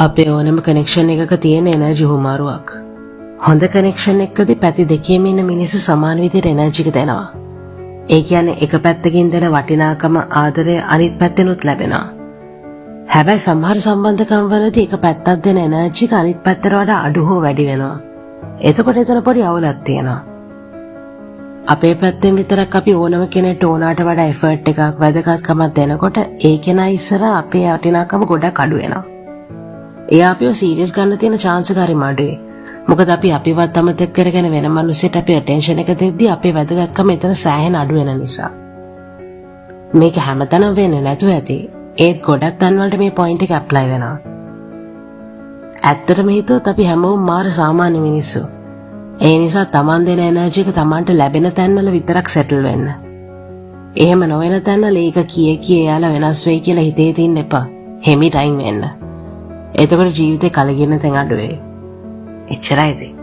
අපේ ඕනම කනෙක්ෂන් එකක තියෙන එනර්ජි හුමාරුවක්. හොඳ කනෙක්ෂන් එකකදී පැති දෙකේම ඉන්න මිනිස්සු සමාන විදිහට එනර්ජි එක දෙනවා. ඒ කියන්නේ එක පැත්තකින් දෙන වටිනාකම, ආදරය අනිත් පැත්තෙනුත් ලැබෙනවා. හැබැයි සමහර සම්බන්ධකම් වලදී එක පැත්තක් දෙන එනර්ජි එක අනිත් පැත්තට වඩා අඩු හෝ වැඩි වෙනවා. එතකොට එතන පොඩි අවුලක් තියෙනවා. අපේ පැත්තෙන් විතරක් අපි ඕනම කෙනෙක්ට ඕනාට වඩා එෆර්ට් එකක්, වැදගත්කමක් දෙනකොට ඒ කෙනා ඉස්සරහා අපේ වටිනාකම ගොඩක් අඩු වෙනවා. එයා අපිව සීරියස් ගන්න තියෙන චාන්ස් එක හරිම අඩුයි. මොකද අපි අපිවත් අමතක කරගෙන වෙන මිනිස්සුන්ට අපි ඇටෙන්ෂන් එක දෙද්දි අපේ වැදගත්කම එතන සෑහෙන අඩු වෙන නිසා. මේක හැමතැනම වෙන්නේ නැතුව ඇති. ඒත් ගොඩක් තැන්වලට මේ පොයින්ට් එක ඇප්ලයි වෙනවා. ඇත්තටම හිතුවොත් අපි හැමෝම මාර සාමාන්‍ය මිනිස්සු. ඒ නිසා තමන් දෙන එනර්ජි එක තමන්ට ලැබෙන තැන්වල විතරක් සෙටල් වෙන්න. එහෙම නොවන තැන්වල ඒක කිය කිය එයාලා වෙනස් වෙයි කියලා හිතේ තින්න එපා. හෙමිට අයින් වෙන්න. එතකොට ජීවිතේ කලකිරෙන තැන් අඩු වෙයි. එච්චරයි ඉතින්.